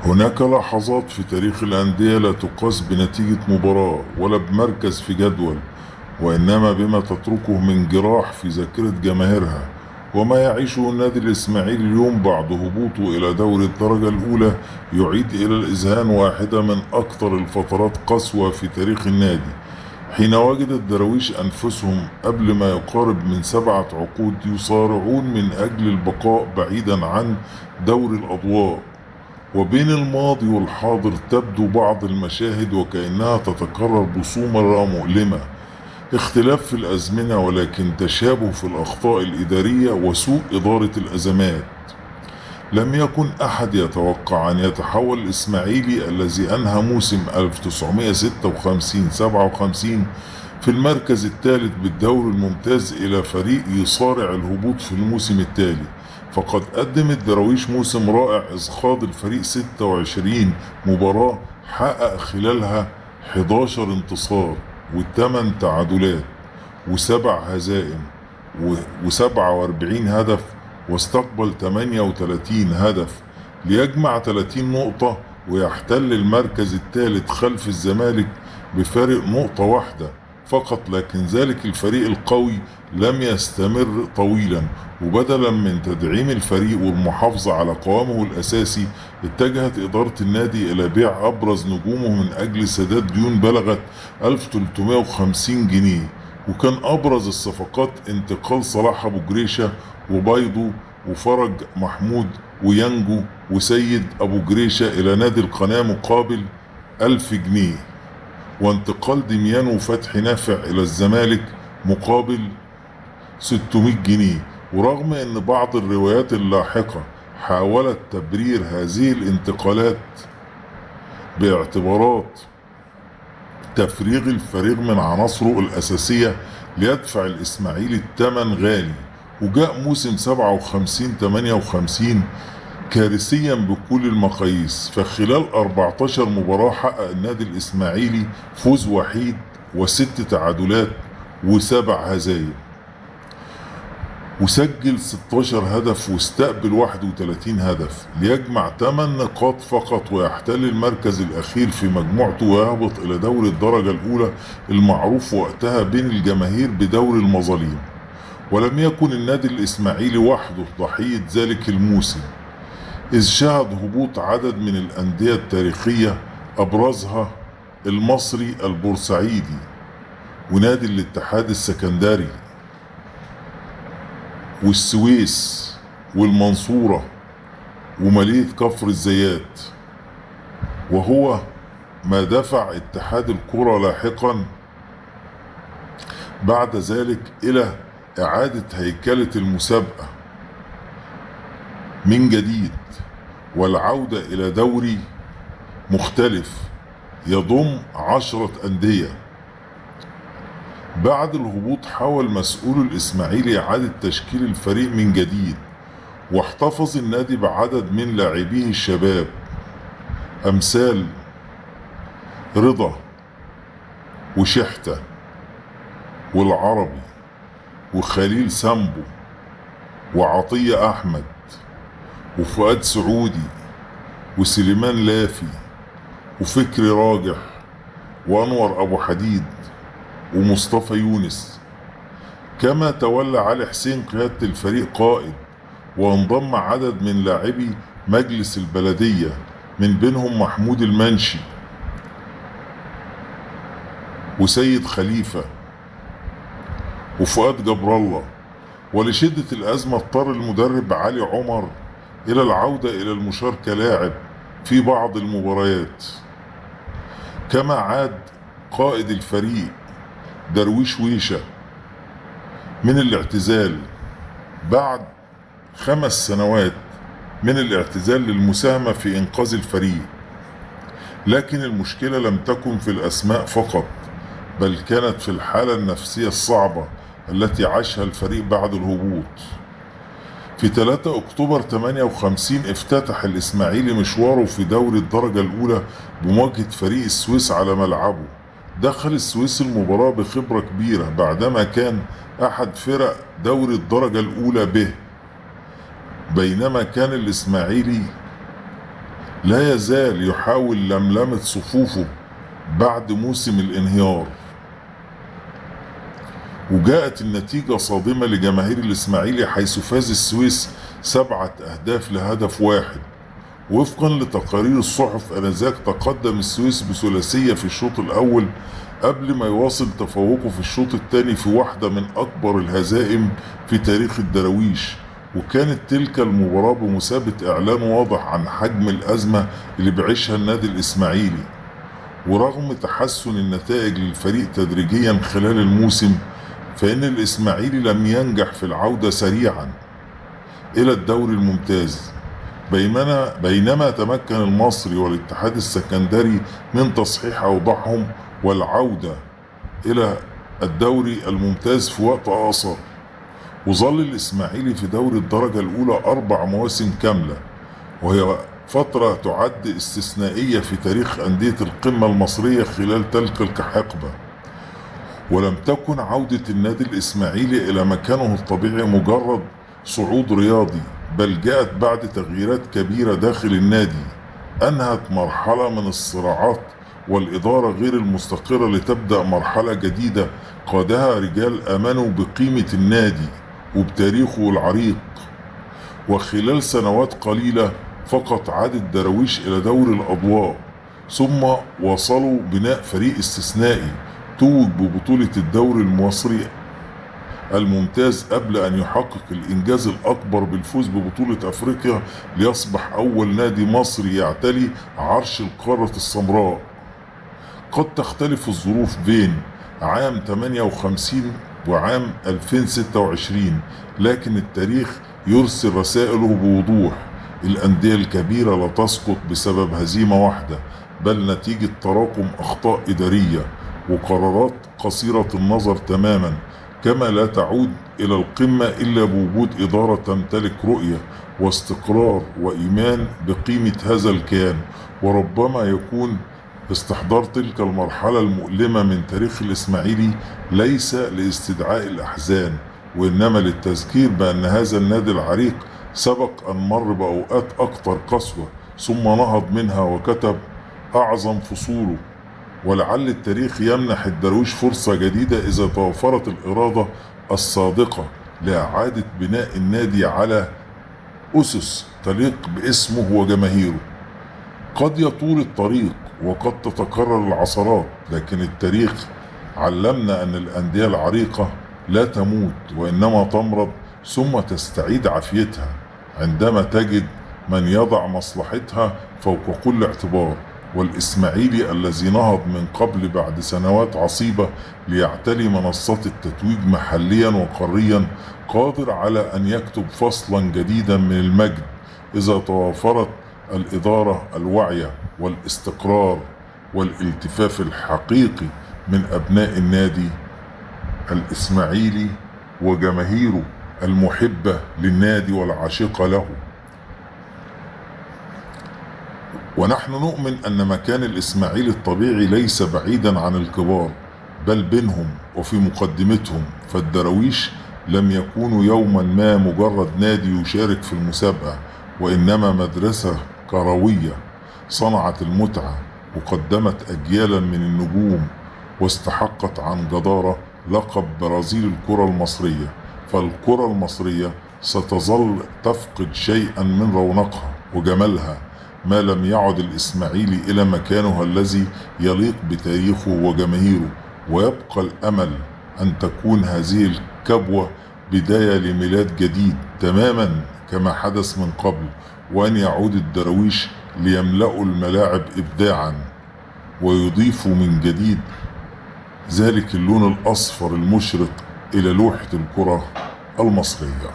هناك لحظات في تاريخ الأندية لا تقاس بنتيجة مباراة ولا بمركز في جدول، وإنما بما تتركه من جراح في ذاكرة جماهيرها. وما يعيشه النادي الإسماعيلي اليوم بعد هبوطه إلى دوري الدرجة الأولى يعيد إلى الإذهان واحدة من أكثر الفترات قسوة في تاريخ النادي، حين وجد الدراويش أنفسهم قبل ما يقارب من 7 عقود يصارعون من أجل البقاء بعيدا عن دوري الأضواء. وبين الماضي والحاضر تبدو بعض المشاهد وكأنها تتكرر بصورة مؤلمة، اختلاف في الأزمنة ولكن تشابه في الأخطاء الإدارية وسوء إدارة الأزمات. لم يكن أحد يتوقع أن يتحول الإسماعيلي الذي أنهى موسم 1956-57 في المركز الثالث بالدوري الممتاز إلى فريق يصارع الهبوط في الموسم التالي. فقد قدم الدراويش موسم رائع إذ خاض الفريق 26 مباراة، حقق خلالها 11 انتصار و8 تعادلات و7 هزائم و47 هدف، واستقبل 38 هدف ليجمع 30 نقطة ويحتل المركز الثالث خلف الزمالك بفارق نقطة واحدة فقط. لكن ذلك الفريق القوي لم يستمر طويلا، وبدلا من تدعيم الفريق والمحافظة على قوامه الأساسي اتجهت إدارة النادي إلى بيع أبرز نجومه من أجل سداد ديون بلغت 1350 جنيه. وكان أبرز الصفقات انتقال صلاح أبو جريشة وبيضو وفرج محمود وينجو وسيد أبو جريشة إلى نادي القناة مقابل 1000 جنيه، وانتقال دميان وفتحي نافع إلى الزمالك مقابل 600 جنيه. ورغم أن بعض الروايات اللاحقة حاولت تبرير هذه الانتقالات باعتبارات تفريغ الفريق من عناصره الأساسية ليدفع الإسماعيلي الثمن غالي، وجاء موسم 57-58 كارثيا بكل المقاييس. فخلال 14 مباراة حقق النادي الإسماعيلي فوز وحيد و6 تعادلات و7 هزايم، وسجل 16 هدف واستقبل 31 هدف ليجمع 8 نقاط فقط ويحتل المركز الأخير في مجموعته ويهبط إلى دوري الدرجة الأولى المعروف وقتها بين الجماهير بدوري المظالم. ولم يكن النادي الإسماعيلي وحده ضحية ذلك الموسم، إذ شهد هبوط عدد من الأندية التاريخية أبرزها المصري البورسعيدي ونادي الاتحاد السكندري والسويس والمنصورة ومالية كفر الزيات، وهو ما دفع اتحاد الكرة لاحقا بعد ذلك إلى إعادة هيكلة المسابقة من جديد والعودة إلى دوري مختلف يضم 10 أندية. بعد الهبوط حاول مسؤول الإسماعيلي إعادة تشكيل الفريق من جديد، واحتفظ النادي بعدد من لاعبيه الشباب أمثال رضا وشحتة والعربي وخليل سامبو وعطية أحمد وفؤاد سعودي وسليمان لافي وفكري راجح وأنور أبو حديد ومصطفى يونس. كما تولى علي حسين قيادة الفريق قائد، وانضم عدد من لاعبي مجلس البلدية من بينهم محمود المنشي وسيد خليفة وفؤاد جبر الله. ولشدة الأزمة اضطر المدرب علي عمر إلى العودة إلى المشاركة لاعب في بعض المباريات. كما عاد قائد الفريق درويش ويشة من الاعتزال بعد 5 سنوات من الاعتزال للمساهمة في إنقاذ الفريق. لكن المشكلة لم تكن في الأسماء فقط، بل كانت في الحالة النفسية الصعبة التي عاشها الفريق بعد الهبوط. في 3 أكتوبر 58 افتتح الإسماعيلي مشواره في دوري الدرجة الأولى بمواجهة فريق السويس على ملعبه. دخل السويس المباراة بخبرة كبيرة بعدما كان أحد فرق دوري الدرجة الأولى به، بينما كان الإسماعيلي لا يزال يحاول لملمة صفوفه بعد موسم الانهيار. وجاءت النتيجة صادمة لجماهير الإسماعيلي حيث فاز السويس 7 أهداف لهدف واحد. وفقا لتقارير الصحف آنذاك تقدم السويس بثلاثية في الشوط الأول قبل ما يواصل تفوقه في الشوط الثاني في واحدة من أكبر الهزائم في تاريخ الدراويش. وكانت تلك المباراة بمثابة إعلان واضح عن حجم الأزمة اللي بيعيشها النادي الإسماعيلي. ورغم تحسن النتائج للفريق تدريجيا خلال الموسم، فإن الإسماعيلي لم ينجح في العودة سريعا إلى الدوري الممتاز، بينما تمكن المصري والاتحاد السكندري من تصحيح أوضاعهم والعودة إلى الدوري الممتاز في وقت أقصر. وظل الإسماعيلي في دوري الدرجة الأولى 4 مواسم كاملة، وهي فترة تعد استثنائية في تاريخ أندية القمة المصرية خلال تلك الحقبة. ولم تكن عودة النادي الإسماعيلي إلى مكانه الطبيعي مجرد صعود رياضي، بل جاءت بعد تغييرات كبيرة داخل النادي أنهت مرحلة من الصراعات والإدارة غير المستقرة لتبدأ مرحلة جديدة قادها رجال آمنوا بقيمة النادي وبتاريخه العريق. وخلال سنوات قليلة فقط عاد الدراويش إلى دوري الأضواء، ثم واصلوا بناء فريق استثنائي توج ببطولة الدوري المصري الممتاز قبل أن يحقق الإنجاز الأكبر بالفوز ببطولة أفريقيا ليصبح أول نادي مصري يعتلي عرش القارة السمراء. قد تختلف الظروف بين عام 58 وعام 2026، لكن التاريخ يرسل رسائله بوضوح. الأندية الكبيرة لا تسقط بسبب هزيمة واحدة، بل نتيجة تراكم أخطاء إدارية وقرارات قصيرة النظر تماما. كما لا تعود إلى القمة إلا بوجود إدارة تمتلك رؤية واستقرار وإيمان بقيمة هذا الكيان. وربما يكون استحضار تلك المرحلة المؤلمة من تاريخ الإسماعيلي ليس لاستدعاء الأحزان، وإنما للتذكير بأن هذا النادي العريق سبق أن مر بأوقات أكثر قسوة ثم نهض منها وكتب أعظم فصوله. ولعل التاريخ يمنح الدراويش فرصة جديدة إذا توفرت الإرادة الصادقة لإعادة بناء النادي على أسس تليق باسمه وجماهيره. قد يطول الطريق وقد تتكرر العثرات، لكن التاريخ علمنا أن الأندية العريقة لا تموت وإنما تمرض ثم تستعيد عافيتها عندما تجد من يضع مصلحتها فوق كل اعتبار. والإسماعيلي الذي نهض من قبل بعد سنوات عصيبة ليعتلي منصات التتويج محليا وقاريا قادر على أن يكتب فصلا جديدا من المجد إذا توافرت الإدارة الواعية والاستقرار والالتفاف الحقيقي من أبناء النادي الإسماعيلي وجماهيره المحبة للنادي والعاشقة له. ونحن نؤمن أن مكان الإسماعيلي الطبيعي ليس بعيدا عن الكبار، بل بينهم وفي مقدمتهم. فالدراويش لم يكونوا يوما ما مجرد نادي يشارك في المسابقة، وإنما مدرسة كروية صنعت المتعة وقدمت أجيالا من النجوم واستحقت عن جدارة لقب برازيل الكرة المصرية. فالكرة المصرية ستظل تفقد شيئا من رونقها وجمالها ما لم يعد الإسماعيلي إلى مكانه الذي يليق بتاريخه وجماهيره. ويبقى الأمل أن تكون هذه الكبوة بداية لميلاد جديد تماما كما حدث من قبل، وأن يعود الدراويش ليملأوا الملاعب إبداعا ويضيفوا من جديد ذلك اللون الأصفر المشرق إلى لوحة الكرة المصرية.